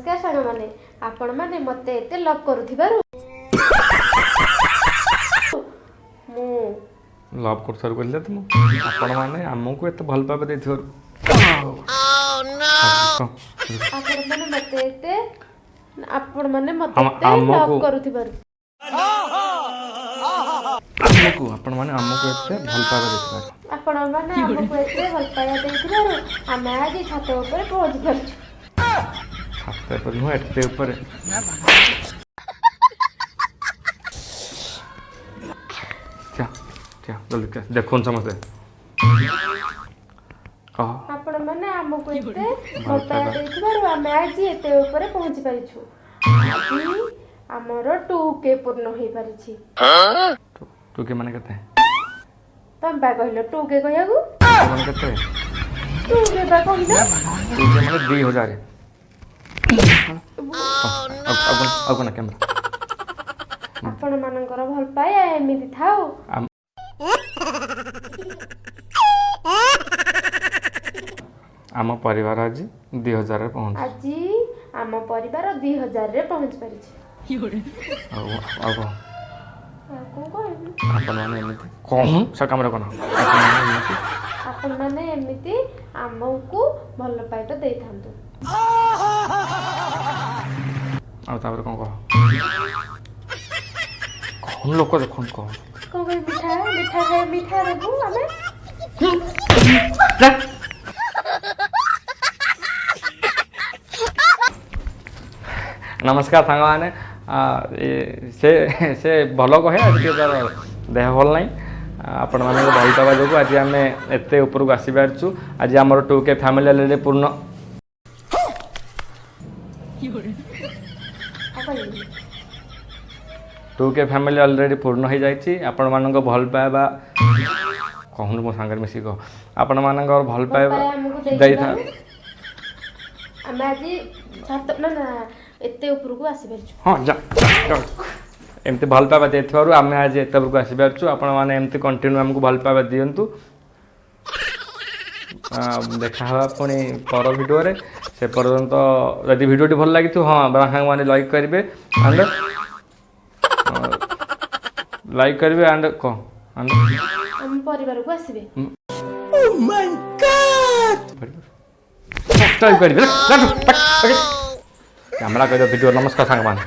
ନମସ୍କାର ସାଙ୍ଗମାନେ, ଆପଣମାନେ ମୋତେ ଏତେ ଲଭ୍ କରୁଥିବାରୁ ମୁଁ ଲଭ୍ କରୁଥିବାରୁ କହିଲେ ତ ମୁଁ। ଆପଣମାନେ ଆମକୁ ଏତେ ଭଲ ପାଇବା ଦେଇଥିବାରୁ। କହ। ଆପଣମାନେ ମୋତେ ଏତେ, ଆପଣମାନେ ମୋତେ ଏତେ ଆମକୁ ଲଭ୍ କରୁଥିବାରୁ। ଆମକୁ, ଆପଣମାନେ ଆମକୁ ଏତେ ଭଲ ପାଇବା ଦେଇଥିବାରୁ। ଆପଣମାନେ ଆମକୁ ଏତେ ଭଲ ପାଇବା ଦେଇଥିବାରୁ ଆମେ ଆଜି ଛାତ ଉପରେ ପହଞ୍ଚି ପାରିଛୁ। ଛାତ ଉପରେ ନୁହଁ, ଏତେ ଉପରେ। ଚା ଚା, ଜଲ୍ଦି ଚା, ଦେଖୁন ସମସ୍ତେ, କହ। ଆପଣମାନେ ଆମକୁ ଏତେ ଭଲ ଭଲ ପାଇବା ପାଇବା ଦେଇଥିବାରୁ ଆମେ ଆଜି ଏତେ ଉପରେ ପହଞ୍ଚି ପାରିଛୁ। ଆଜି ଆମର 2K ପୂର୍ଣ୍ଣ ହେଇପାରିଛି। 2K ମାନେ କେତେ? ତମେ ପା କହିଲ 2K କହିବାକୁ। ମାନେ କେତେ? 2K ପା କହିଲ। 2K ମାନେ 2000। ଆଉ ଆଉ କ'ଣ? ଆଉ କ'ଣ? କ୍ୟାମେରା। ଆପଣମାନଙ୍କର ଭଲ ପାଇବା ଏମିତି ଥାଉ। ଆମ ପରିବାର ଆଜି 2000ରେ ପହଞ୍ଚି ଆଜି ଆମ ପରିବାର 2000ରେ ପହଞ୍ଚି ପାରିଛି। ଆଉ ଆଉ କ'ଣ? ଆଉ କ'ଣ କହିବି? ଆପଣମାନେ ଏମିତି କହୁନ ସେ କାମରେ କ'ଣ, ଆପଣମାନେ ଏମିତି ଆପଣମାନେ ଏମିତି ଆମକୁ ଭଲ ପାଇବା ଦେଇଥାନ୍ତୁ। ଆଉ ତାପରେ କ'ଣ କହ, କହୁନ, ଲୋକ ଦେଖୁନ, କହ। କ'ଣ କହିବି? ମିଠା, ମିଠା ଖାଇ, ମିଠା ଦେବୁ ଆମେ। ଯା। ନମସ୍କାର ସାଙ୍ଗମାନେ, ସେ ସେ ଭଲ କହେ, ଆଜି ଟିକେ ତାର ଦେହ ଭଲ ନାହିଁ। ଆପଣମାନଙ୍କ ଭଲ ପାଇବା ଯୋଗୁଁ ଆଜି ଆମେ ଏତେ ଉପରକୁ ଆସିପାରିଛୁ। ଆଜି ଆମର 2K family already ପୂର୍ଣ୍ଣ। ଆଉ କହିବି? 2K family already ପୂର୍ଣ୍ଣ ହେଇଯାଇଛି। ଆପଣମାନଙ୍କ ଭଲ ପାଇବା, କହୁନୁ, ମୋ ସାଙ୍ଗରେ ମିଶିକି କହ। ଆପଣମାନଙ୍କର ଭଲ ଭଲ ପାଇବା ପାଇବା ଆମକୁ ଦେଇଥା ଦେଇଥିବାରୁ ଆମେ ଆଜି ଛାତ, ନା ନା, ଏତେ ଉପରକୁ ଆସିପାରିଛୁ। ହଁ, ଯା ଯା, ଯା। ଏମିତି ଭଲ ପାଇବା ଦେଇଥିବାରୁ ଆମେ ଆଜି ଏତେ ଉପରକୁ ଆସିପାରିଛୁ। ଆପଣମାନେ ଏମିତି କଣ୍ଟିନ୍ୟୁ ଆମକୁ ଭଲ ପାଇବା ଦିଅନ୍ତୁ। ଦେଖା ହେବା ପୁଣି ପର ଭିଡ଼ିଓରେ। ସେ ପର୍ଯ୍ୟନ୍ତ ଯଦି ଭିଡ଼ିଓଟି ଭଲ ଲାଗିଥିବ, ହଁ, ସାଙ୍ଗମାନେ ଲାଇକ୍ କରିବେ ଆଣ୍ଡ ଲାଇକ୍ କରିବେ ଆଣ୍ଡ କହ ଆଣ୍ଡ ଆମ ପରିବାରକୁ ଆସିବେ। ସବସ୍କ୍ରାଇବ୍ କରିବେ। କ୍ୟାମେରା କହିଦେବ ଭିଡ଼ିଓ। ନମସ୍କାର ସାଙ୍ଗମାନେ।